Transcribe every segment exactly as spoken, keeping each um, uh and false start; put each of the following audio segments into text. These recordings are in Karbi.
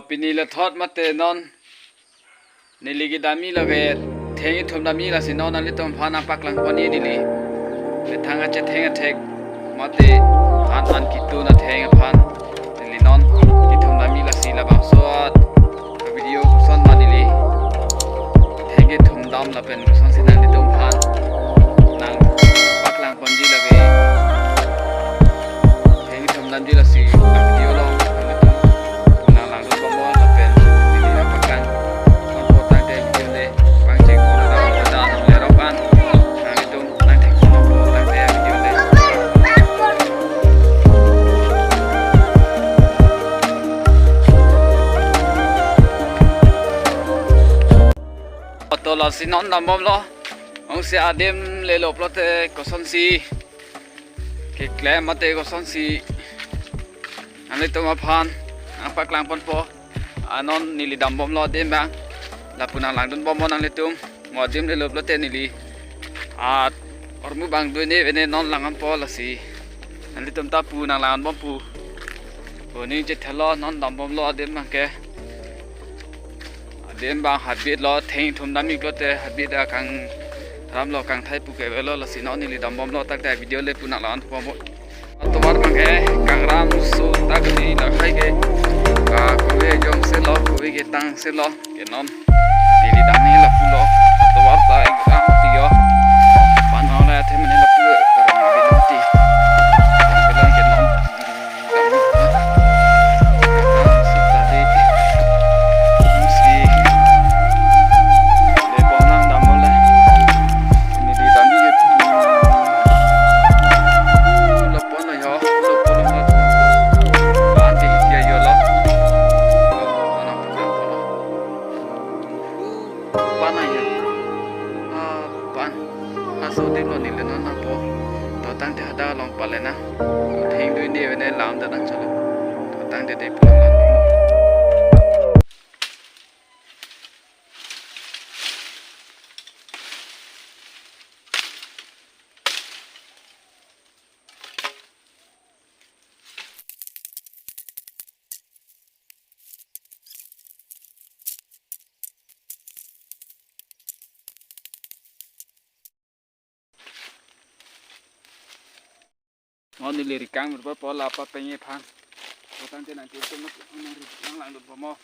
Pini le thot mate non neli kedamji lake theng ithum damji, lasi non nanglitum aphan nangpaklang ponji neli methang achetheng athek mate an an kitun atheng aphan neli non ithum damji, lasi labangso a-video koson ma neli theng ithum dam lapen kosonsi nanglitum aphan nangpaklang ponji lake theng ithum damji, lasi a-video along nanglitum nanglangdun bomnon lapen neli nangpaklang ponpo tangte video le pangcheng pon, nang pada nang lerok an nanglitum nangthek ponpo tangte video le. To lasi non dambomlo. Jongsi adim lelo pulote kosonsi keklem mate kosonsi nanglitum aphan nangpaklang ponpo. A non neli dambomlo adim abang. Lapu nanglangdun bomnon nanglitum. Mo adim lelo pulote neli a-ormu abang dun-e vene non lang-onpo, lasi nanglitum ta pu nanglang-on bompo. Oning chethelo, non dambomlo adim abangke. Adim abang habit lo, theng ithum damji pulote habit akangramlo, kangthai pu ke avelo, lasi non neli dambomlo tangte video le pu nanglang-on bompo. Atovar abangke kangram su ta kali, lahai ke, ah, kove jongsi lo, kove ketang si lo, ke non neli damji lapulo. Atovar ta ingram ti yo. Pan nang le athe mane lapu rong abin ti. Bilang ke non. Su ta di. Si. Le bonang damlo le. Neli damji ke. Lo pon lo yo. Lo pon lo. Pan di dia yo lo. Lo pon lo. Pan aja. Ah, pan. Laso adim lo neli non nangpo. To tangte hadak along pale nang. Theng dui ne vene lam ta nang cholo. To tangte de pulang lang. Mo neli rikang berpa pola apa penge phang. Potang tenang tenang langdun bomnon.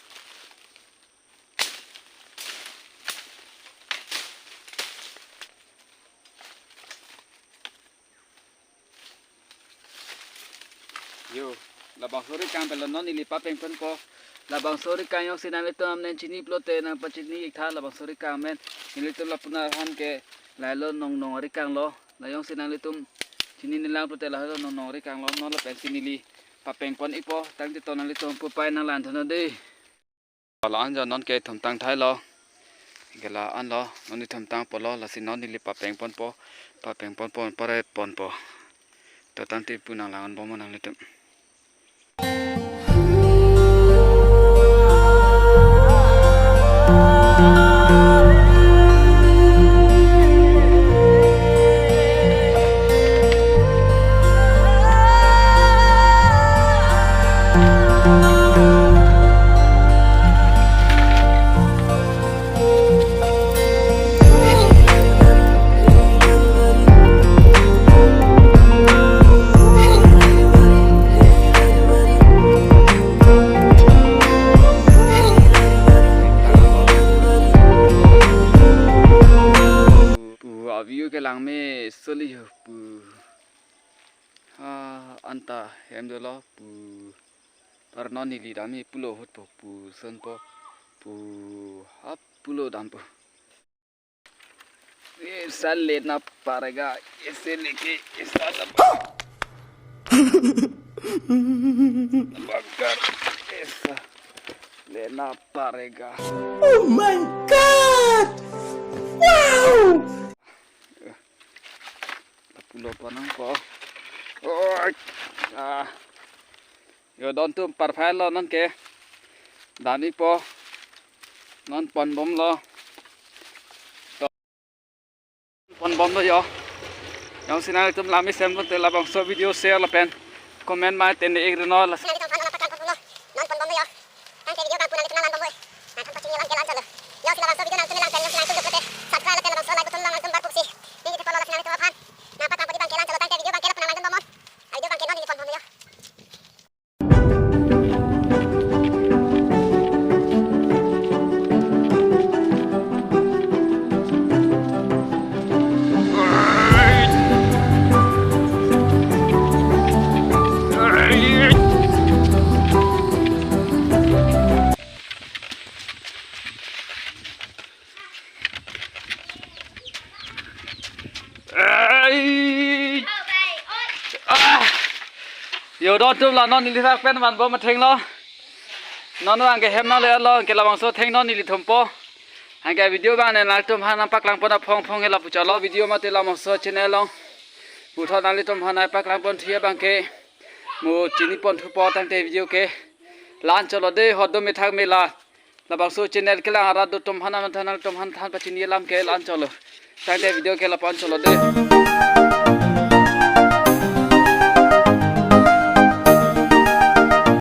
Yo, labangso rikang pelo non neli papeng ponpo. Labangso rikang jongsi nanglitum amen chini pulote nangpachini iktha labangso rikang amen. Nelitum lapu nang aphan ke lahelo nong nong rikang lo. La jongsi nanglitum chinine lang pulote lahelo nong nong rikang lo. Non lapensi neli papeng pon-ikpo. Tangte to nanglitum pupai nanglang-onnon dei. La-an jo non ke thumtang thailo. Ke la-an lo, non ithumtang polo, lasi non neli papeng ponpo, papeng ponpo, pare ponpo. To tangte pu nanglang-on bomnon nanglitum. Pu a-view ke langme soli ho pu. Ah, anta hem dolo pu. Par non neli damji pulo ahut po pu sonpo pu hap pulo dampo. Aisa lena parega, aise leke aisa daba-, dabankar, aisa lena parega. Oh my God! Wow! Pulo panang ko. Oi. Ah. Yo don atum parphailo non ke. Damji po. Non pon bomlo. Pon bomlo yo. Jongsi nanglitum lam isi pulote labangso video share lapen comment mai tene ik rino la. Non pon bomlo yo. Tangte video bang pu Dodon atum, la non neli thak pen vanbom athenglo. Non abang ke hem nangle-etlo, anke labangso atheng non neli thumpo. Anke video abang ne nangtum aphan nangpaklang pon aphong aphong ke lapu chotlo. Video mate labangso channel along puthot nanglitum aphan nangpaklang pon thu abang ke mo chini pon thupo, tangte video ke la-an chotlo dei, hot do methang mela. Labangso channel kelang arat do atum aphan nangthan, nangtum aphan than pachini alam ke la-an chotlo. Tangte video ke lapu-an chotlo dei.